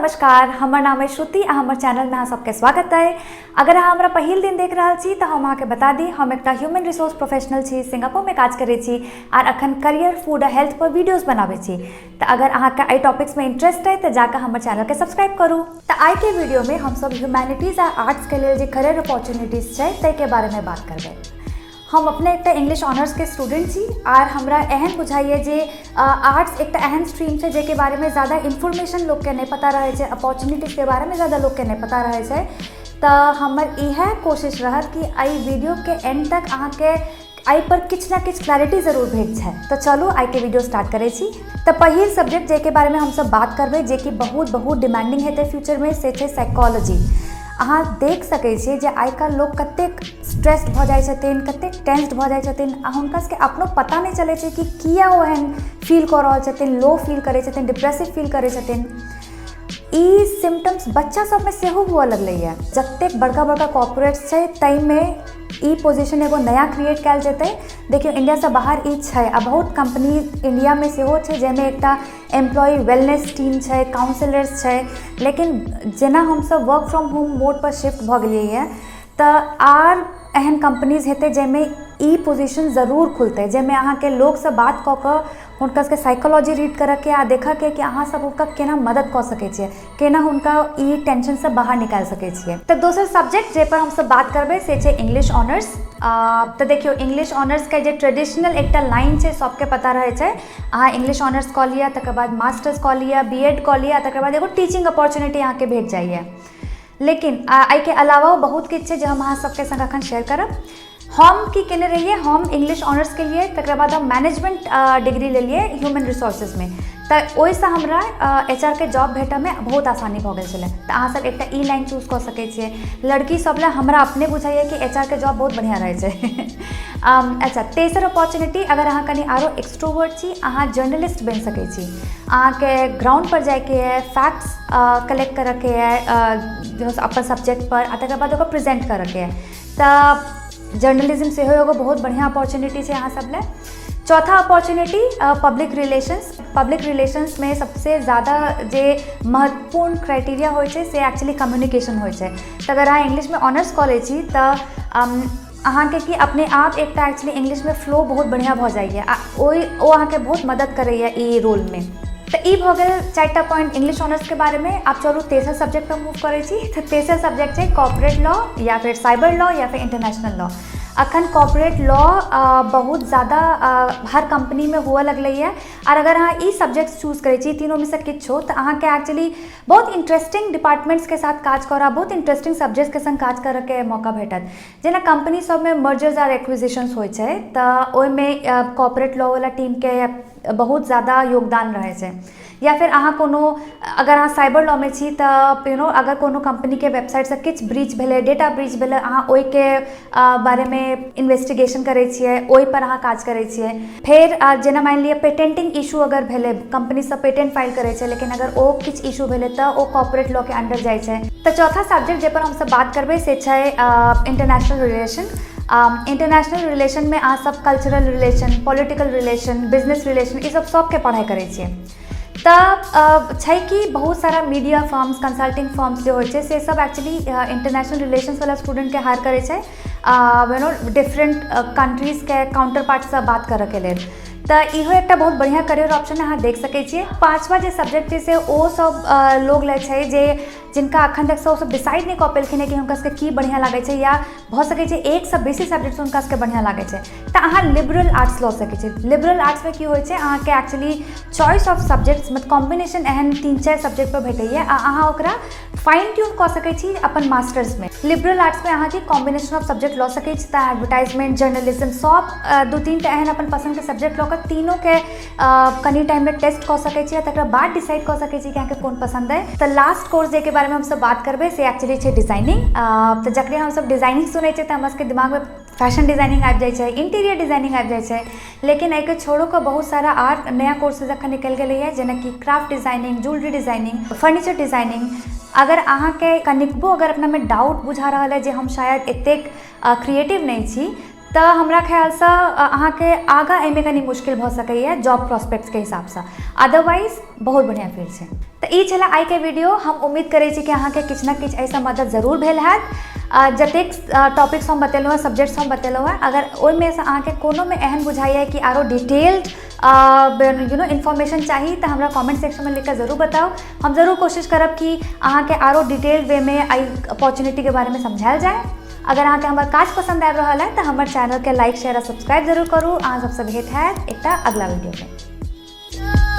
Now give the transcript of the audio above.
नमस्कार। हमर नाम है श्रुति आ हमर चैनलमे अहाँ सबके स्वागत है। अगर अहाँ हमरा पहिल दिन देख रहल छी तऽ हम अहाँके बता दी, हम एकटा ह्यूमन रिसोर्स प्रोफेशनल छी, सिंगापुरमे काज करै छी आर अखन करियर, फूड आ हेल्थ पर वीडियोस बनाबै छी। तऽ अगर अहाँके एहि टॉपिक्समे इंटरेस्ट है तऽ जाकऽ हमर चैनलके सब्सक्राइब करू। तऽ आइके वीडियोमे हमसब ह्यूमैनिटीज आ आर्ट्सके लेल जे करियर अपॉर्चुनिटीज छै ताहिके बारेमे बात करबै। हम अपने एकटा इंग्लिश ऑनर्सके स्टूडेंट छी आर हमरा एहन बुझाइए जे आर्ट्स एकटा एहन स्ट्रीम छै जाहिके बारेमे ज्यादा इन्फॉर्मेशन लोकके नहि पता रहै छै, अपॉर्चुनिटीजके बारेमे ज्यादा लोकके नहि पता रहै छै। तऽ हमर इएह कोशिश रहत कि एहि वीडियोके एंड तक अहाँके एहिपर किछु ने किछु क्लैरिटी जरूर भेट जाए। तऽ चलू, आइके वीडियो स्टार्ट करै छी। तऽ पहिल सब्जेक्ट जाहिके बारेमे हमसब बात करबै, जेकि बहुत बहुत डिमांडिंग हेतै फ्यूचरमे, से छै साइकोलॉजी। अहाँ देख सकै छियै जे आइ काल्हि लोक कतेक स्ट्रेस्ड भऽ जाइ छथिन, कतेक टेंस्ड भऽ जाइ छथिन आ हुनका सबके अपनो पता नहि चलै छै कि किया ओ एहन फील कऽ रहल छथिन, लो फील करै छथिन, डिप्रेसिव फील करै छथिन। ई सिम्टम्स बच्चा सबमे सेहो हुअ लगलैए। जतेक बड़का बड़का कॉर्पोरेट्स छै, ताहिमे ई पोजिशन एगो नया क्रिएट कयल जेतै। देखियौ, इंडियासँ बाहर ई छै आ बहुत कम्पनी इंडियामे सेहो छै, जाहिमे एकटा एम्प्लॉई वेलनेस टीम छै, काउंसिलर्स छै। लेकिन जेना हमसब work from home mode per shift भऽ गेलियै, तऽ आर एहन कम्पनीज हेतै जाहिमे ई पोजिशन जरूर खुलतै, जाहिमे अहाँके लोकसँ बात कऽ कऽ हुनका सबके साइकोलॉजी रीड करऽके आ देखऽके कि अहाँ सब हुनका केना मदद कऽ सकै छियै, केना हुनका ई टेंशनसँ बाहर निकालि सकै छियै। तऽ दोसर सब्जेक्ट जाहिपर हमसब बात करबै, से छै इंग्लिश ऑनर्स। तऽ देखियौ, इंग्लिश ऑनर्सके जे ट्रेडिशनल एकटा लाइन छै, सबके पता रहै छै। अहाँ इंग्लिश ऑनर्स कऽ लिअ, तकर बाद मास्टर्स कऽ लिअ, बी एड कऽ लिअ, तकर बाद एगो टीचिंग अपॉर्चुनिटी अहाँके भेट जाइए। लेकिन एहिके अलावा बहुत किछु छै जे हम अहाँ सबके संग अखन शेयर करब। हम की केने रहियै? हम इंग्लिश ऑनर्स केलियै, तकर बाद हम मैनेजमेंट डिग्री लेलियै ह्यूमन रिसोर्सेजमे। तऽ ओहिसँ हमरा एचआरके जॉब भेटयमे बहुत आसानी भऽ गेल छलै। तऽ अहाँसभ एकटा ई लाइन चूज कऽ सकै छियै। लड़की सब लए हमरा अपने बुझाइए कि एचआरके जॉब बहुत बढ़िआँ रहै छै। अच्छा, तेसर अपॉर्चुनिटी, अगर अहाँ कनि आरो एक्सट्रोवर्ट छी, अहाँ जर्नलिस्ट बनि सकै छी। अहाँके ग्राउंड पर जाइके यऽ, फैक्ट्स कलेक्ट करऽके यऽ अपन सब्जेक्ट पर आ तकर बाद ओकरा प्रेजेंट करऽके यऽ, तऽ जर्नलिज्म सेहो एगो बहुत बढ़िआँ अपॉर्चुनिटी छै अहाँ सब लए। चौथा अपॉर्चुनिटी, पब्लिक रिलेशंस। पब्लिक रिलेशंसमे सबसे ज्यादा जे महत्वपूर्ण क्राइटेरिया होइ छै, से एक्चुअली कम्युनिकेशन होइ छै। तऽ अगर अहाँ इंग्लिशमे ऑनर्स कऽ लै छी, तऽ अहाँके कि अपने आप एकटा एक्चुअली इंग्लिशमे फ्लो बहुत बढ़िआँ भऽ जाइए आ ओ अहाँके बहुत मदद करैए ई रोलमे। तऽ ई भऽ गेल चारिटा पॉइंट इंग्लिश ऑनर्सके बारेमे। आब चलू, तेसर सब्जेक्ट पर मूव करै छी। तऽ तेसर सब्जेक्ट छै कॉर्पोरेट लॉ या फेर साइबर लॉ या फेर इंटरनेशनल लॉ। अखन कॉर्पोरेट लॉ बहुत ज्यादा हर कम्पनीमे हुअ लगलैए। आर अगर अहाँ ई सब्जेक्ट चूज करै छी तीनोमे सँ किछो, तऽ अहाँके एक्चुअली बहुत इंटरेस्टिंग डिपार्टमेंट्सके साथ काज करऽ, बहुत इंटरेस्टिंग सब्जेक्ट्सके संग काज करऽके मौका भेटत। जेना कम्पनी सबमे मर्जर्स आर एक्विजिशंस होइ छै, तऽ ओहिमे कॉर्पोरेट लॉ वाला टीमके बहुत ज्यादा योगदान रहै छै। या फिर अहाँ कोनो अगर अहाँ साइबर लॉमे छी, तऽ you know अगर कोनो कम्पनीके वेबसाइटसँ किछु ब्रीच भेलै, डेटा ब्रीच भेलै, अहाँ ओहिके बारेमे इन्वेस्टिगेशन करै छियै, ओहिपर अहाँ काज करै छियै। फेर जेना मानि लिअ पेटेंटिंग इशू अगर भेलै, कम्पनी सब पेटेंट फाइल करै छै, लेकिन अगर ओ किछु इशू भेलै, तऽ ओ कॉर्पोरेट लॉके अंडर जाइ छै। तऽ चौथा सब्जेक्ट जाहिपर हमसब बात करबै, से छै इंटरनेशनल रिलेशन। इंटरनेशनल रिलेशनमे अहाँ सब cultural relation, political relation, business relation, ई सब सबके पढ़ाइ करै छियै। तऽ छै कि बहुत सारा मीडिया फर्म्स, कंसल्टिंग फर्म्स जे होइ छै, से सब एक्चुअली इंटरनेशनल रिलेशंस वाला स्टूडेंटके हायर करै छै, you know different कंट्रीजके counter पार्टसँ बात करऽके लेल। तऽ इहो एकटा बहुत बढ़िआँ करियर ऑप्शन अहाँ देख सकै छियै। पाँचवा जे सब्जेक्ट छै, से ओ सब लोग लै छै जे जिनका अखन तक ओ सब डिसाइड नहि कऽ पेलखिन हँ कि हुनका सबके की बढ़िआँ लागै छै, या भऽ सकै छै एकसँ बेसी सब्जेक्ट हुनका सबके बढ़िआँ लागै छै, तऽ अहाँ लिबरल आर्ट्स लऽ सकै छी। लिबरल आर्ट्समे की होइ छै? अहाँके एक्चुअली चॉइस ऑफ सब्जेक्ट्स, मतलब कॉम्बिनेशन एहन तीन चारि सब्जेक्ट पर भेटैए आ अहाँ ओकरा फाइन ट्यून कऽ सकै छी अपन मास्टर्समे। लिबरल आर्ट्समे अहाँके कॉम्बिनेशन ऑफ सब्जेक्ट लऽ सकै छी, तऽ एडवर्टाइजमेंट, जर्नलिज्म, सब दू तीन टा एहन अपन पसन्दके सब्जेक्ट लऽ कऽ तीनोके कनि टाइममे टेस्ट कऽ सकै छी आ तकर बाद डिसाइड कऽ सकै छी कि अहाँके कोन पसन्द अइ। तऽ लास्ट कोर्स जाहिके बारेमे हमसब बात करबै, से एक्चुअली छै डिजाइनिंग। तऽ जखने हमसब डिजाइनिंग सुनै छियै, तऽ हमरा सबके दिमागमे फैशन डिजाइनिंग आबि जाइ छै, इंटीरियर डिजाइनिंग आबि जाइ छै। लेकिन एहिके छोड़ो कऽ बहुत सारा आर नया कोर्सेज अखन निकलि गेलैए, जेनाकि craft designing, jewellery designing, furniture designing। अगर अहाँके कनिकबो अगर अपनामे डाउट बुझा रहल है जे हम शायद एतेक क्रिएटिव नहि छी, तऽ हमरा ख्यालसँ अहाँके आगाँ एहिमे कनि मुश्किल भऽ सकैए जॉब प्रोस्पेक्ट्सके हिसाबसँ। अदरवाइज बहुत बढ़िआँ फील्ड छै। तऽ तऽ ई छलै आइके वीडियो। हम उम्मीद करै छी कि अहाँके किछु ने किछु एहिसँ मदद जरूर भेल हैत। जतेक टॉपिक्स हम बतेलहुँ हेँ, सब्जेक्ट्स हम बतेलहुँ हेँ, अगर ओहिमेसँ अहाँके कोनोमे एहन बुझाइए कि आरो डिटेल्ड you know information चाही, तऽ हमरा कमेंट सेक्शनमे लिखिकऽ जरूर बताउ। हम जरूर कोशिश करब कि अहाँके आरो डिटेल्ड वेमे एहि अपॉर्चुनिटीके बारेमे समझायल जाय। अगर अहाँके हमर काज पसन्द आबि रहल है, तऽ हमर चैनलके लाइक, शेयर आ सब्सक्राइब जरूर करू। अहाँ सबसँ भेंट हैत एकटा अगला वीडियोमे।